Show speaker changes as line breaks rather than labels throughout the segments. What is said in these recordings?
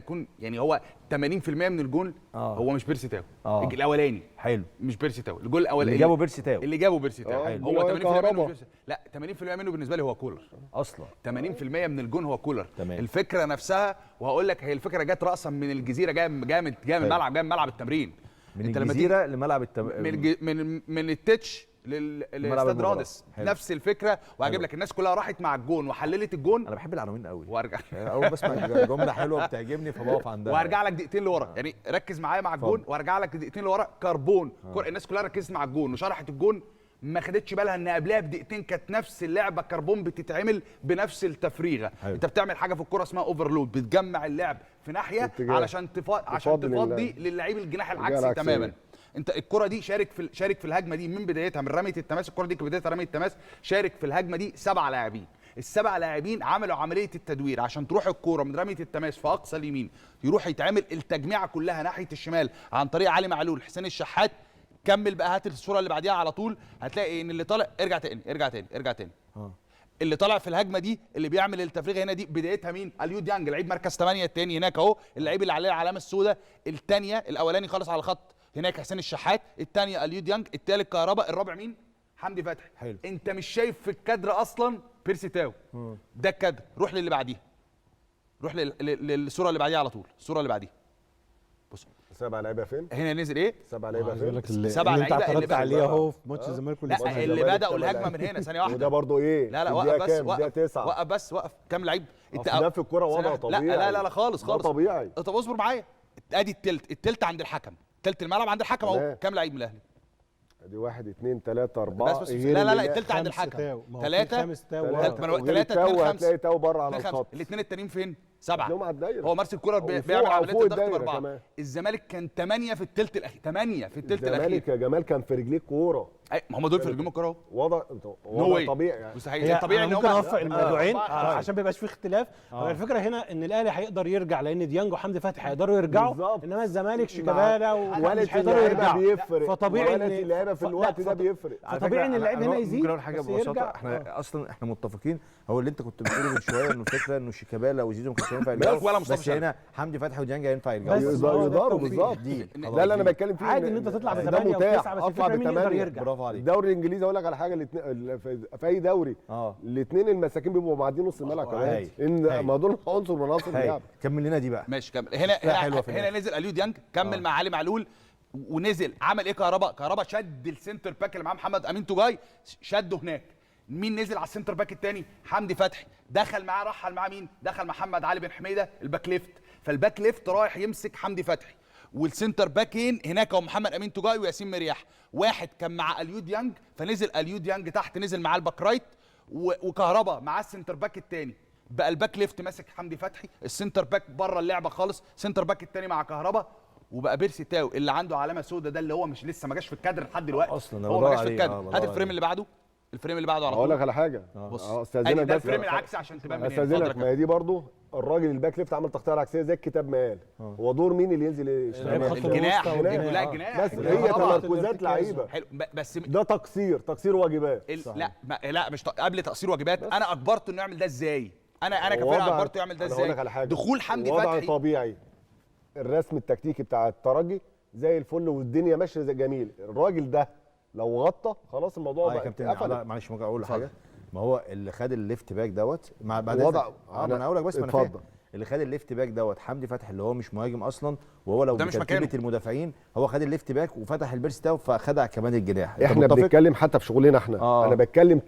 يكون يعني هو 80% من الجون هو مش بيرسي تاو. الاولاني
حلو،
مش بيرسي تاو، الجول الاولاني
اللي جابه بيرسي تاو،
اللي جابه بيرسي تاو هو 80% منه مش، لا 80% منه بالنسبة لي هو كولر
اصلا.
80% من الجون هو كولر.
تمام.
الفكرة نفسها، وهقول لك هي الفكرة جت راسا من الجزيرة، جاية من ملعب، جاية من ملعب التمرين،
من الجزيرة لملعب التمرين،
من التتش للاستاد رادس. نفس الفكرة. وهجيب لك الناس كلها راحت مع الجون وحللت الجون.
انا بحب العناوين قوي،
وارجع
اول بسمع جملة حلوة بتعجبني فبقف عندها.
وهرجع لك دقيقتين لورا، يعني ركز معايا مع الجون وارجع لك دقيقتين لورا. كربون الناس كلها ركزت مع الجون وشرحت الجون، ما خدتش بالها ان قبلها بدقيقتين كانت نفس اللعبة كربون بتتعمل بنفس التفريغه. انت بتعمل حاجة في الكورة اسمها overload، بتجمع اللعب في ناحية علشان عشان تفضي للعيب الجناح العكسي تماما. انت الكره دي شارك في الهجمة دي من بدايتها، من رمية التماس، الكره دي بدايتها رمية التماس، شارك في الهجمة دي 7 لاعبين. ال7 لاعبين عملوا عملية التدوير عشان تروح الكورة من رمية التماس في اقصى اليمين، يروح يتعمل التجميعه كلها ناحية الشمال عن طريق علي معلول، حسين الشحات. كمل بقى، هات الصورة اللي بعديها على طول، هتلاقي ان اللي طالع، ارجع تاني ارجع تاني ارجع تاني، اللي طالع في الهجمة دي اللي بيعمل التفريغ هنا دي بدايتها مين؟ اليو ديانج، لعيب مركز 8 الثاني هناك اهو، اللعيب اللي عليه العلامة السوداء الثانية، الاولاني خالص على الخط هناك حسين الشحات، الثانية اليو ديانج، الثالث كهربا، الرابع مين؟ حمدي فتحي.
حلو.
انت مش شايف في الكادر اصلا بيرسي تاو. ده الكادر. روح للي بعديها، روح للصورة اللي بعديها على طول، الصورة اللي بعديها. بص
7 لعيبة فين؟
هنا نزل ايه؟
7 لعيبة فين؟
7 لعيبة
اللي انت اعترضت عليه اهو في ماتش الزمالك.
لا اللي بداوا الهجمة من هنا. ثانية واحدة،
وده برضه ايه؟
لا لا وقف بس، وقف وقف بس، وقف. كام لعيب؟
انت ده في الكورة وضع طبيعي.
لا لا لا خالص خالص،
طبيعي.
طب اصبر معايا، ادي التلت، التلت عند الحكم، تلت الملعب عند الحكم اهو. كام لعيب من الاهلي؟
ادي 1 2 3 4
بس. لا لا لا التلت عند الحكم 3 3 2 5،
هتلاقي تاو بره على الخط.
الاثنين التانيين فين؟ 7. هو مارسيل كولر بيعمل عملية الضغط ب4. الزمالك كان 8 في التلت الاخير، 8 في التلت الاخير.
الزمالك يا جمال كان في رجليه الكورة.
ما هم دول في رجليهم الكورة اهو.
وضع طبيعي يعني.
مستحيل. طبيعي ان
ممكن اوفق الموضوعين عشان ما يبقاش في اختلاف. هو الفكرة هنا ان الاهلي هيقدر يرجع لان ديانج وحمدي فتحي هيقدروا يرجعوا، انما الزمالك شيكابالا ومش هيقدروا يرجعوا. فطبيعي
ان اللعيبة في الوقت ده بيفرق.
فطبيعي ان اللعيب هنا يزيد.
ممكن اقول حاجة ببساطة، احنا اصلا احنا متفقين. هو اللي انت كنت بتقوله من شوية انه الفكرة انه شيكابالا وزيزو ما كانش هينفع يرجعوا، بس هنا حمدي فتحي وديانج هينفع يرجعوا،
يقدروا بالظبط. ده اللي انا بتكلم فيه.
عادي ان انت تطلع ب8 و9، بس الفكرة مين يقدر يرجع.
برافو عليك.
الدوري الانجليزي اقول لك على حاجة، في اي دوري الاثنين المساكين بيبقوا معديين نص الملعب كمان، ان ما دول عنصر من عناصر اللعب.
كمل لنا دي بقى.
ماشي كمل. هنا هنا نزل اليو ديانج، كمل مع علي معلول ونزل عمل ايه كهربا؟ كهربا شد ال center back اللي معاه محمد امين توجاي، شده هناك. مين نزل على ال center back الثاني؟ حمدي فتحي. دخل معاه، رحل معاه مين؟ دخل محمد علي بن حميده ال back left، فال back left رايح يمسك حمدي فتحي، وال center باكين هناك هو محمد امين توجاي وياسين مرياح. واحد كان مع اليو ديانج فنزل اليو ديانج تحت، نزل معاه ال back right، وكهربا معاه ال center back الثاني. بقى ال back left ماسك حمدي فتحي، ال center back بره اللعبة خالص، center back الثاني مع كهربا، وبقى بيرسي تاو اللي عنده علامة سوداء ده اللي هو مش لسه ما جاش في الكادر لحد دلوقتي
اصلا،
هو ما جاش في الكادر. هات ال frame اللي بعده، ال frame اللي بعده على طول.
اقول لك على حاجة،
بص
استاذنك
بس، ده ال frame العكسي عشان تبان منين.
استاذنك، ما هي دي برضو الراجل ال back left عمل تغطيه العكسيه زي الكتاب ما قال. هو دور مين اللي ينزل يشتغل؟
الجناح. لا الجناح
بس، هي تمركزات لعيبة.
حلو، بس
ده تقصير واجبات.
لا لا مش قبل تقصير واجبات. انا اجبرته انه يعمل ده ازاي؟ انا كفرقه اجبرته يعمل ده ازاي؟ دخول حمدي فتحي
وضع طبيعي. الرسم التكتيكي بتاع الترجي زي الفل والدنيا ماشية زي جميل. الراجل ده لو غطى خلاص الموضوع بقى
اتقفل. معلش ممكن اقول حاجة؟ ما هو اللي خد ال left back دوت مع بعد
وضع
ما انا هقول لك، بس ما انا فاهم. اللي خد ال left back دوت حمدي فتحي اللي هو مش مهاجم اصلا، وهو لو بترتيبه المدافعين هو خد ال left back وفتح البيرسي تاو فخدع كمان الجناح.
احنا بنتكلم حتى في شغلنا احنا. انا بتكلم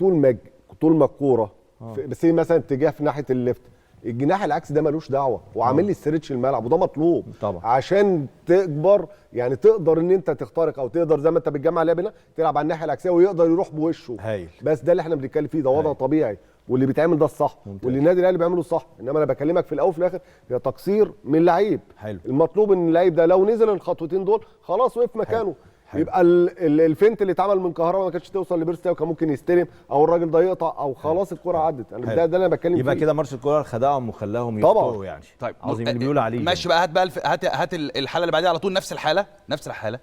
طول ما الكورة بس مثلا اتجاه في ناحية ال left، الجناح العكس ده ملوش دعوه وعامل لي stretch الملعب، وده مطلوب
طبعا
عشان تكبر، يعني تقدر ان انت تخترق او تقدر زي ما انت بتجمع لعبنا تلعب على الناحية العكسيه ويقدر يروح بوشه.
هايل.
بس ده اللي احنا بنتكلم فيه، ده وضع طبيعي واللي بيتعمل ده الصح. ممتاز. واللي النادي الاهلي بيعمله الصح. انما انا بكلمك في الاول وفي الاخر هي تقصير من لعيب.
حلو.
المطلوب ان اللعيب ده لو نزل الخطوتين دول خلاص وقف مكانه.
حلو.
يبقى ال feint اللي اتعمل من كهربا ما كانتش توصل لبيرسي تاو، كان ممكن يستلم او الراجل ده يقطع او خلاص الكره عدت. انا ده اللي انا بتكلم فيه.
يبقى كده مارسيل كولر خدعهم وخلاهم يخطئوا يعني.
طيب
عظيم اللي بيقول عليه.
ماشي بقى، هات بقى هات الحالة اللي بعديها على طول. نفس الحالة، نفس الحالة.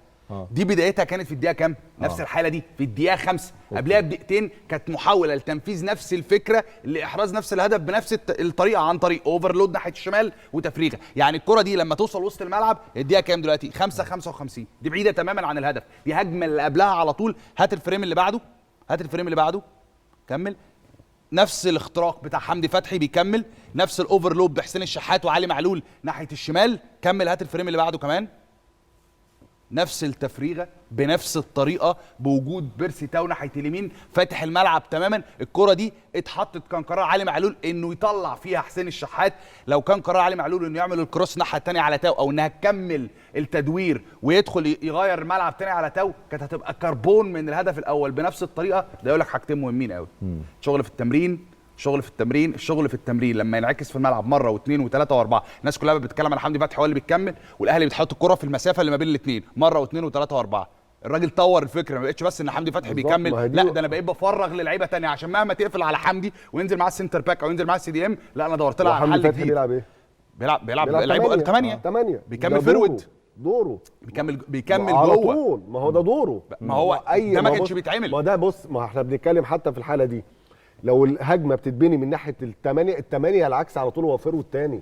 دي بدايتها كانت في الدقيقة كام؟ نفس الحالة دي في الدقيقة 5. قبلها بدقيقتين كانت محاولة لتنفيذ نفس الفكرة لاحراز نفس الهدف بنفس الطريقة عن طريق overload ناحية الشمال وتفريغه. يعني الكره دي لما توصل وسط الملعب الدقيقة كام دلوقتي؟ 5:55، دي بعيدة تماما عن الهدف، دي هجمة اللي قبلها على طول. هات ال frame اللي بعده، هات ال frame اللي بعده، كمل. نفس الاختراق بتاع حمدي فتحي بيكمل، نفس ال overload بحسين الشحات وعلي معلول ناحية الشمال. كمل، هات ال frame اللي بعده كمان، نفس التفريغه بنفس الطريقة بوجود بيرسي تاو ناحية اليمين فاتح الملعب تماما. الكره دي اتحطت، كان قرار علي معلول انه يطلع فيها حسين الشحات. لو كان قرار علي معلول انه يعمل ال cross ناحية الثانية على تاو او انها تكمل التدوير ويدخل يغير الملعب تاني على تاو، كانت هتبقى كربون من الهدف الاول بنفس الطريقة. ده يقول لك حاجتين مهمين قوي، شغل في التمرين، شغل في التمرين، الشغل في التمرين لما ينعكس في الملعب مرة واثنين وثلاثة واربعة. الناس كلها بتتكلم على حمدي فتحي هو اللي بيكمل، والاهلي بتحط الكره في المسافة اللي ما بين الاثنين مرة واثنين وثلاثة واربعة. الراجل طور الفكرة، ما بقتش بس ان حمدي فتحي بيكمل، لا ده انا بقيت بفرغ للعيبة ثانية عشان مهما تقفل على حمدي وينزل معاه ال center back او ينزل معاه ال CDM، لا انا دورت لها على حل جديد.
بيلعب ايه؟
بيلعب لعيبة 8 بيكمل forward،
دوره
بيكمل جوه
طول. ما هو ده دوره،
ما هو ده ما كانش بيتعمل.
ما ده بص، ما احنا بنتكلم حتى في الحالة دي لو الهجمة بتتبني من ناحية الثمانية العكس على طول هو forward الثاني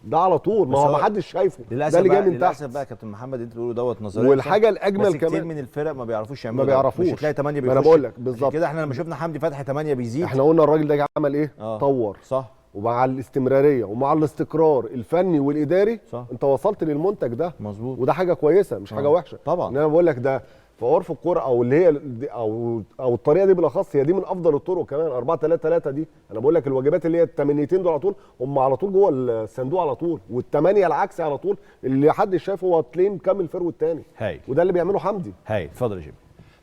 ده على طول، ما هو ما حدش شايفه، ده اللي جاي من تحت.
للاسف بقى كابتن محمد انت بتقوله دوت نظرية،
والحاجة الاجمل كمان
كتير من الفرق ما بيعرفوش يعملوا،
ما بيعرفوش.
مش هتلاقي 8 بيخش.
ما انا بقول لك بالظبط
كده. احنا لما شفنا حمدي فتحي 8 بيزيد،
احنا قلنا الراجل ده عمل ايه؟ طور،
صح،
ومع الاستمرارية ومع الاستقرار الفني والاداري
صح.
انت وصلت للمنتج ده،
مظبوط،
وده حاجة كويسة مش حاجة وحشة
طبعا.
ان انا بقول لك ده في عرف الكورة او اللي هي او الطريقة دي بالاخص هي دي من افضل الطرق كمان. 4-3-3 دي انا بقول لك الواجبات اللي هي الثمانيتين دول على طول هم على طول جوه الصندوق على طول، والثمانية العكس على طول اللي حد شايفه هو تلاقيه مكمل forward الثاني، وده اللي بيعمله حمدي.
هاي اتفضل يا جيم.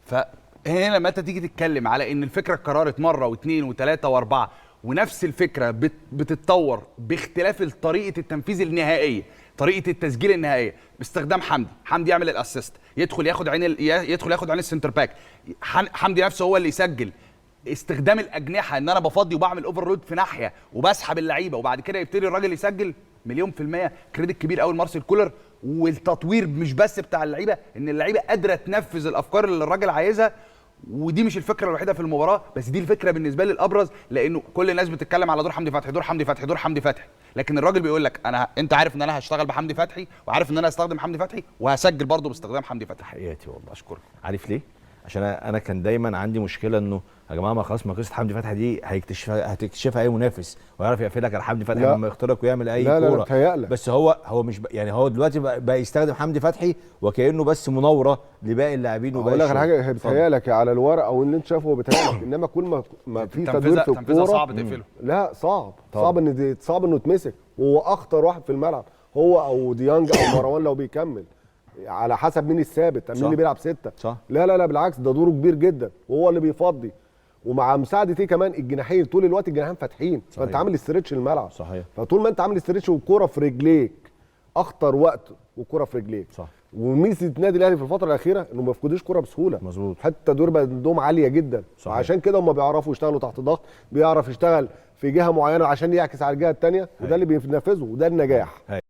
فهنا لما انت تيجي تتكلم على ان الفكرة اتكررت مرة واثنين وثلاثة واربعة ونفس الفكرة بتتطور باختلاف طريقه التنفيذ النهائية، طريقه التسجيل النهائية باستخدام حمدي، حمدي يعمل ال assist، يدخل ياخد عين يدخل ياخد عين ال center back، حمدي نفسه هو اللي يسجل. استخدام الاجنحة ان انا بفضي وبعمل overload في ناحية وبسحب اللعيبة وبعد كده يبتدي الراجل يسجل. 100% credit كبير قوي لمارسيل كولر، والتطوير مش بس بتاع اللعيبة، ان اللعيبة قادرة تنفذ الافكار اللي الراجل عايزها. ودي مش الفكرة الوحيدة في المباراة، بس دي الفكرة بالنسبة لي الابرز، لانه كل الناس بتتكلم على دور حمدي فتحي، دور حمدي فتحي، دور حمدي فتحي، لكن الراجل بيقول لك انا، انت عارف ان انا هشتغل بحمدي فتحي، وعارف ان انا هستخدم حمدي فتحي، وهسجل برضه باستخدام حمدي فتحي.
حياتي والله
اشكرك.
عارف ليه؟ عشان انا كان دايما عندي مشكلة انه يا جماعة ما خلاص، ما قصة حمدي فتحي دي هتكشفها اي منافس ويعرف يقفلك على حمدي فتحي لما يخترق ويعمل اي كورة.
لا
بس هو مش يعني هو دلوقتي بقى يستخدم حمدي فتحي وكانه بس مناوره لباقي اللاعبين.
وباقي اقول لك على حاجة، هي بتهيألك على الورق او اللي انت شايفه هو بيتهيألك، انما كل ما في تدوير في الكورة
صعب تقفله.
لا صعب، صعب ان صعب انه يتمسك، وهو اخطر واحد في الملعب، هو او ديانج او مروان لو بيكمل، على حسب مين الثابت، مين اللي بيلعب 6.
صح.
لا لا لا بالعكس، ده دوره كبير جدا وهو اللي بيفضي، ومع مساعدة ايه كمان الجناحين طول الوقت الجناحين فاتحين.
صحيح.
فانت عامل stretch الملعب.
صحيح.
فطول ما انت عامل stretch والكوره في رجليك، اخطر وقت والكوره في رجليك.
صح.
وميزه النادي الاهلي في الفترة الاخيرة انه ما بيفقدوش كورة بسهولة.
مظبوط.
حتى دور بقى عندهم عالية جدا.
صحيح.
عشان كده هم بيعرفوا يشتغلوا تحت ضغط، بيعرف يشتغل في جهة معينة عشان يعكس على الجهة الثانية، وده اللي بينفذه وده النجاح.
هاي.